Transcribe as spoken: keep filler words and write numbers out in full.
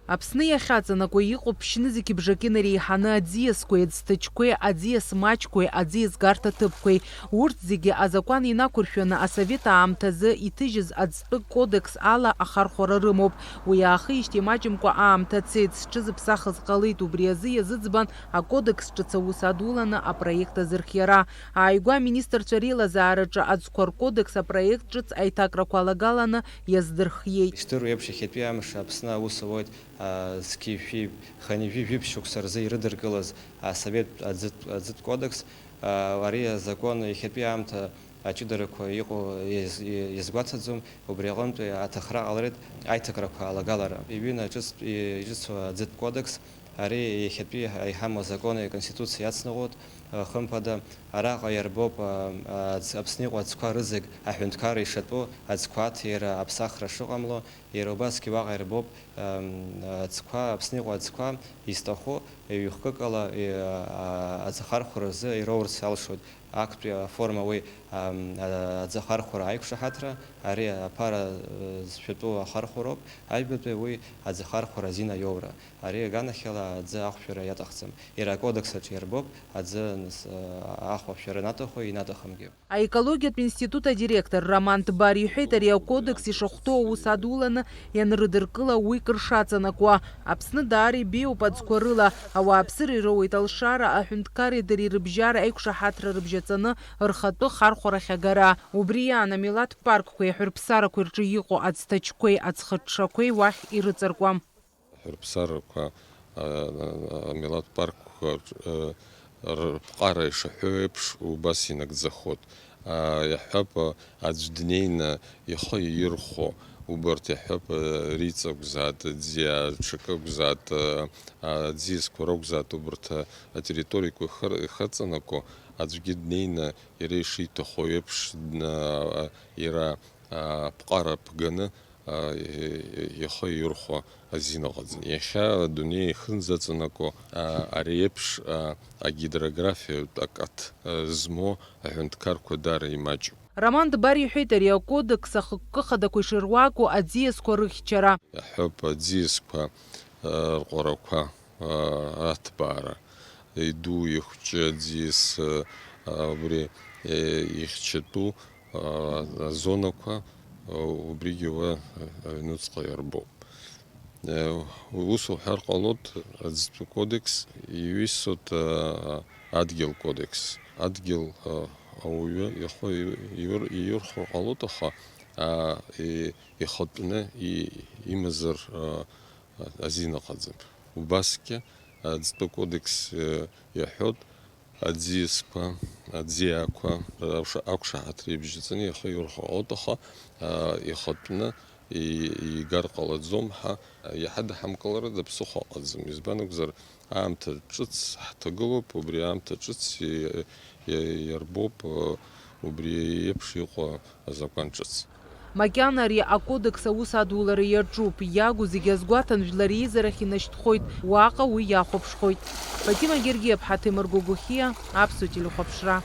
Аԥсны иахьаҵанакуа иҟоуп ԥшьнызқь бжаки инареиҳаны аӡиасқәеи, аӡҭачқәеи, аӡиас маҷқәеи, аӡиас гарҭа ҭыԥқәеи. Урҭ зегьы азакәан инақәыршәаны асовет аамҭазы иҭыжьыз аӡтәы кодекс ала ахархәара рымоуп. Уи аахижьҭеи маҷымкәа аамҭа цеит, зҽызыԥсахыз ҟалеит, убри азы иазыӡбан акодекс ҿыц аус адуланы апроект азырхиара. Ааигәа аминистрцәа реилазаараҿы аӡқәа ркодекс апроект ҿыц аиҭакрақәа алагаланы иаздырхиеит. Ишдыру еиԥш, иахьатәи амш Аԥсны аус ауеит, а, зқьи жәшәи хынҩажәи жәиԥшь шықәса рзы ирыдыркылаз асовет аӡытә, аӡытә кодекс. А, ари азакәан иахьатәи аамҭа аҷыдарақәа иҟоу иаз-, иазгәаҭаӡом, убри аҟынтәи аҭахра ҟаларит аиҭакрақәа алагалара. Иҩын аҿыцтә иҿыцу аӡытә кодекс, ари иахьатәи иҳамоу азакони аконституциеи иацныҟәоит, хымԥада, араҟа иарбоуп, а, а, аӡ-, Аԥсны иҟоу аӡқәа рызегь аҳәынҭқарра ишатәу, аӡқәа аҭира аԥсахра шыҟамло, иара убасгьы уаҟа иарбоуп, ам, аӡқәа, Аԥсны иҟоу аӡқәа изҭаху ҩ-хкык ала, и-, а, аӡахархәара рзы ироурц алшоит. Актәи аформа уи, ам, а, аӡахархәара аиқәшаҳаҭра, ари аԥара, э, зшәатәу ахархәароуп, аҩбатәи уи аӡахархәара азин аиоура. Ари аганахьала аӡы ахәшәара иаҭахӡам. Иара акодекс аҿы иарбоуп аӡы аныс-, а, ахәшәара анаҭаху инаҭахымгьы. Аекологиатә институт адиректор Роман Дбар иҳәеит, ари акодекс ишахәҭоу аус адуланы ианрыдыркыла уи кыр шаҵанакуа. Аԥсны даара ибеиоуп аӡқәа рыла, ауааԥсыра ироуеит алшара, аҳәынҭқарреи дареи рыбжьара аиқәшаҳаҭра рыбжьаҵаны рхатәы хархәарахь агара. Убри иан амилаҭтә паркқәеи аҳәырԥсарақәеи рҿы иҟоу аӡҭачқәеи аӡхыҽҽақәеи уахь ирыҵаркуам. Аҳәырԥсарақәа, а, а, амилаҭтә паркқәа рҿ-, а, рыԥҟара ишаҳәо еиԥш, убас инагӡахоит. А, иаҳҳәап, а, аӡә днеины ихы иирхәо, убарҭ иаҳҳәап, а, риҵа акәзааит, ӡиа ҽакы акәзааит, а, а, аӡиасқәа ракәзааит, убарҭ, а, атерриториақәа ихыр-, ихыҵанаго, аӡәгьы днеины иара ишиҭаху еиԥш, дна-, а, иара, а, аԥҟара ԥганы, а, и-, и-, ихы иирхәо азин ыҟаӡам. Иахьа адунеи ихынӡаҵанаго, а, ари еиԥш, а, агидрографиатә акаҭ, а, змоу аҳәынҭқарқәа даара имаҷуп. Роман Дбар иҳәеит, ари акодекс ахықәкы хадақәа ишыруаку аӡиасқәа рыхьчара. Иаҳҳәап, аӡиасқәа, а, рҟәарақәа, а, аҭбаара, иду, ихәҷы аӡиас, а, убри, е, ихьчатәу, а, азонақәа, а, убригьы уа, а, аҩнуҵҟа иарбоуп. Э, ус уҳәар ҟалоит, аӡтәы кодекс иҩысоит, а, адгьыл кодекс. Адгьыл, а, ауаҩы ихы иу-, иур-, иирхәар ҟалоит, аха, а, и-, ихатәны и-, имазар, а, азин ыҟаӡам. Убасгьы аӡтәы кодекс, э, иаҳәоит, аӡиасқәа, аӡиақәа, аша-, ақәшаҳаҭра ибжьаҵаны ихы иурхәо ауеит, аха, а, ихатәны и-, игар ҟалаӡом ҳәа, иаҳа даҳамкыларыда ԥсыхәа ыҟаӡам. Избан акәзар, аамҭа ҿыц ҳҭагылоуп, убри аамҭа ҿыц и-, и-, иарбоуп, а, убри еиԥш иҟоу азакәан ҿыц. Макьана ари акодекс аус адулара иаҿуп, иагу зегьы азгәаҭан жәлар реизарахь инашьҭхоит, уаҟа уи иахәаԥшхоит. Фатима Гергиаԥҳа, Ҭемыр Гогохиа, Аԥсуа телехәаԥшра.